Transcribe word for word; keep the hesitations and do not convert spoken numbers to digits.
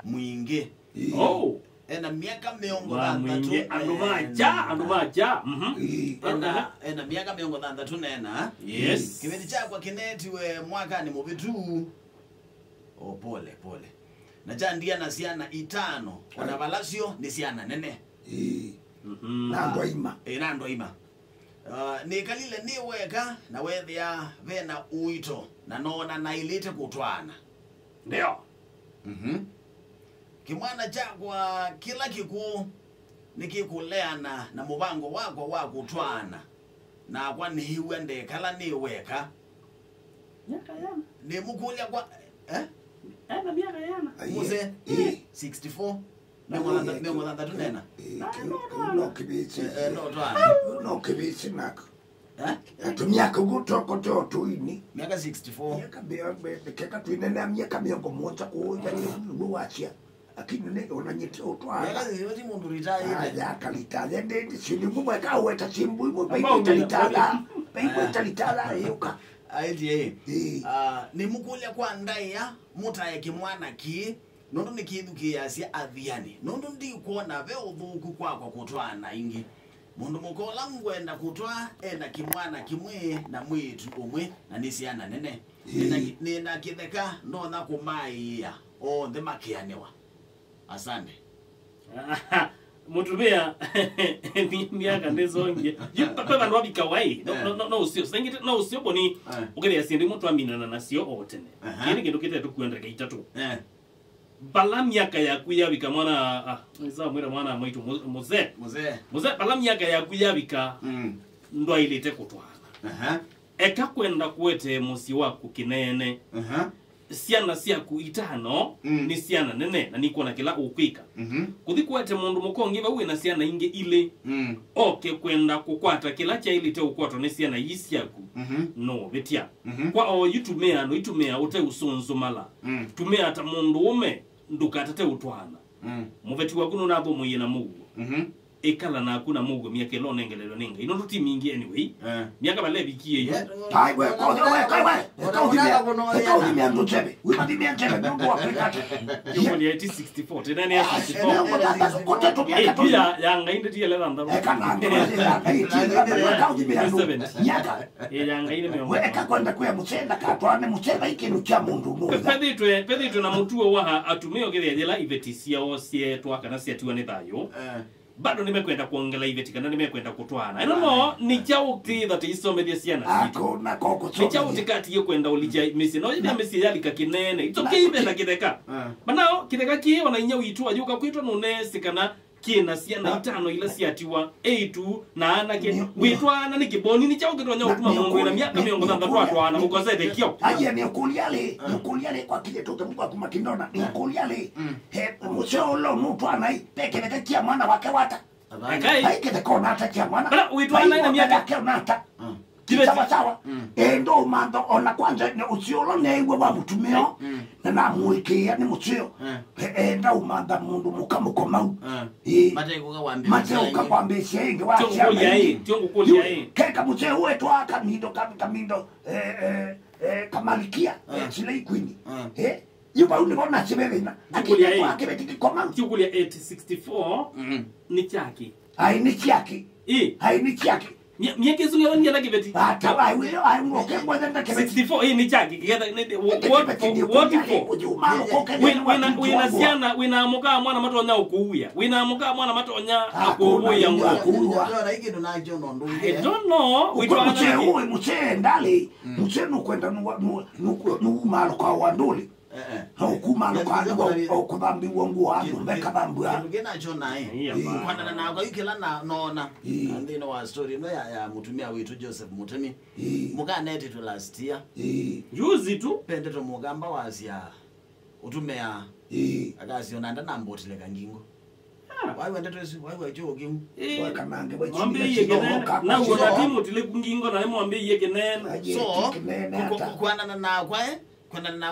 Mwingĩ. Ĩĩ. Oh. Ena myaka mĩongo thanthatũ. Mwingĩ, andũ ma kya, andũ ma kya. Mhm. Ĩĩ. Ena, ena myaka mĩongo thanthatũ nena. Yes. Kĩveti kyakwa kĩneetiwe mwakanĩ mũvĩtu. O, pole, pole. Na kyandia na syana itano, ona vala syo nĩ syana nene. Ĩĩ. Mhm. Na andũ aima. Ĩĩ, na andũ aima. Ah, nĩkalile nĩ weka, na wethĩa ve na ũito, na noona naĩlĩte kũtwaana. Ndio. Mhm. Kĩmwana kyakwa kĩla kĩkũũ nĩkĩkũleana na mũvango wakwa wa kũtwaana, nakwa nĩĩw'a ndekala nĩ weka. Myaka yana. Nĩmũkũlya kwa, eh? Ena myaka yana. Aiye. Mũsee, ĩĩ. Sixty-four. Mĩongo thantha-, mĩongo thanthatũ nena. Ĩĩ, kĩu, kĩu no kĩvĩsĩ. Eh, eh, no twana. Kĩu no kĩvĩsĩ nako. Eh? Atumia kũu toko to tuini. Myaka sixty-four. Myaka mĩo-, mĩ-, keka twinene myaka mĩongo mũonza kũũya nĩguo wasya. Lakini nĩ ona nyiti ũtwaa. Myaka sixty-four ti mũndũ ritaĩte. Aya, kalitaye ndĩndĩ sini mumwe kaweta simbu imwe. Ambao baimwe talitala. Baimwe talitala yuka. Aitie. Ĩĩ. Ah, nĩmũkũlya kwa ndaĩa, mũtae kĩmwana kĩĩ, nũndũ nĩkĩthukĩĩasya athiani, nũndũ ndikwona ve ũthũku kwakwa kũtwaana ĩngĩ. Mũndũ mũka ũla ngwenda kũtwaa e na kĩmwana kĩmwe na mwĩĩtu ũmwe, na nĩ syana nene. Nĩ na, ĩĩ, nĩ na kĩtheka ndonya kũmaaĩĩa onthe makeanĩwa. Asante. Mũtumĩa, myaka ndĩsongie. Yu, pe, pe vandũ wavika wai. No, eh, no, no, no ũsio. Sengite, no ũsio boni, eh, ũkethĩa syĩndũ imwe twaminana nasyo o tene. Aha. Kĩĩ nĩ kĩndũ kĩtetũkua ndeka itatũ. Eh. Vala myaka yaku yavika mwana, ah, nĩsamwĩra mwana mwaitũ mu-, mũzee. Mũzee. Mũzee, vala myaka yaku yavika, mm, ndwaĩlĩte kũtwaana. Aha. Eka kwenda kũetee mũsyĩ waku kĩneene. Aha. Syana syaku itano, mm, nĩ syana nene, na nĩkwona kĩla ũkwĩka. Mhm. Kũthi kũete mũndũ mũka ũngĩ vau wĩna syana ingĩ ilĩ, mm, oke kwenda kũkwata kĩla kyaĩlĩte ũkwatwa nĩ syana ii syaku, mhm, no ũvĩtya. Mhm. Kwa oyu tumĩa, no itumĩa ũte ũsũnzũmala. Mm. Tumĩa ta mũndũũme, ndũkatate ũtwaana. Mm. Mũveti waku nũnathũmũie na mũuo. Mhm. Ĩkala naku na mũuo myaka ĩla ũnengelelwe nĩ Ngai. Nũndũ ti mingĩ anyway. Eh. Myaka vala ĩvikie yu. Ai, we, kothi, we, kai, we. Eka ũthimia, eka ũthimia andũ nzeve. Wĩmathimia nzeve, nũndũ wa kwĩka ata? Yũkũlya ĩti sixty-four, tena nĩ ya sixty-four. Ene ũmwe thanthatũ, kote tũmyaka. Eh, tũi. Ĩti ya, ya Ngai ndĩtiele thanthatũ. Eka na andũ, ya Ngai ĩtiele thanthatũ, eka ũthimia andũ. Seventy. Myaka. Eh, ya Ngai nĩ mĩongo. We, eka kwenda kwĩa mũsee ndakatwaane mũsee vai kĩndũ kya mũndũ ũmwe. Pe-, pethĩtwe, pethĩtwe na mũtuo wa atumĩa ũkĩthĩa yĩla iveti syao syeetwa kana syatiwa nĩ thayũ. Eh. Bado nĩmekwenda kwongela iveti kana nĩmekwenda kũtwaana. I don't know, nĩ kyaũ tĩtha tĩisomethya syana sitũ. Ako, na koko. Nĩ kyaũ tĩkatie kwenda ũlikya mĩsyĩ. No yĩthĩa mĩsyĩ yalika kĩneene. It's okay, ivenda kĩtheka. Ah. But now, kĩtheka kĩĩ ona inya witũ ayũka kwĩtwa nũneesĩ kana kĩna syana itano ila syatiwa, eitu na anake. Wĩtwaana nĩ kĩboni, nĩ kyaũ kĩtonya ũtuma mũndũ wĩna myaka mĩongo thanthatũ atwaana ũkosete kyaũ? Aye, nĩ ũkũlya lĩ, nĩ ũkũlya lĩ kwa kile tũke Mungu akumakindona, nĩ ũkũlya lĩ. Mm. He, mũseo ũla ũnũtwaana ĩ, pe kĩtheka kĩa mwana wake wata. Ekai. Vai kĩtheka ũnata kĩa mwana. Bala, wĩtwaana na myaka yake ũnata. Mm. Ti sawa sawa. Mm. Eh, ndo ũmantha ona kwanza nĩ ũseo ũla neew'a wa mũtumĩa, mm, na namũĩkĩĩa nĩ mũseo. Mm. Eh, eh, ndaũmantha mũndũ mũka mũkomau. Mm. Eh. Mate ũka kwambĩĩsya ĩngĩ. Mate ũka kwambĩĩsya ĩngĩ wa syana ĩngĩ. Tio ngũkũlya ĩ. Keka mũseo wetwa kamindo, kam-, kamindo, eh, eh, eh, kamalikia, eh, slay queen. Mm. Eh. Yu vau nĩvo nasye ve thĩna. Akĩkwa kĩveti kĩkomau. Tiũkũlya eight sixty-four, mm, nĩ kyakĩ? Ai, nĩ kyakĩ. Ĩ. Ai, nĩ kyakĩ. Mya-, myaka ĩsu nĩyo ndiana kĩveti. Ata, ai, wĩyo, ai, ũke ngwethe nda kĩveti. Sixty-four, ĩ, nĩ kyakĩ? Kĩgetha, nĩ, nĩ, what, what for? What for? Wĩ-, wĩna, wĩna syana, wĩna mũka mwana matonya ũkũuya. Wĩna mũka mwana matonya akũuya ngũa. Akũuya. I don't know. Ũkwe mũsee ũĩ, mũsee ndalĩ. Mm. Mũsee nũkwenda nũwa-, nũ-, nũku-, nũwumalũka wa ndũlĩ. Eh, eh. Na ũkumalũka nĩ wa, ũkũthambĩw'a ngũa, nyũmba ĩkathambw'a. Kĩndũ kĩĩ nakyo naĩ. Ĩĩ. Kwanana nakwa yu kĩla na, noona. Ĩĩ. Na nthĩnĩ wa story ĩno ya, ya mũtumĩa witũ Joseph Mũtemi. Ĩĩ. Mũka netĩtwe last year. Ĩĩ. Juzi tu. Pe ndeto mũkamba wasya ũtumĩa. Ĩĩ. Akasya ona ndanambotile kangingo. Ah. Waiwa ndeto isu, waiwa kyo kingu. Eh, wakanange, mwambĩie kĩnene. Na uona ti mũtilĩku ngingo, na nĩ mwambĩie kĩnene. So, kwanana nakwa, eh? Kwanana na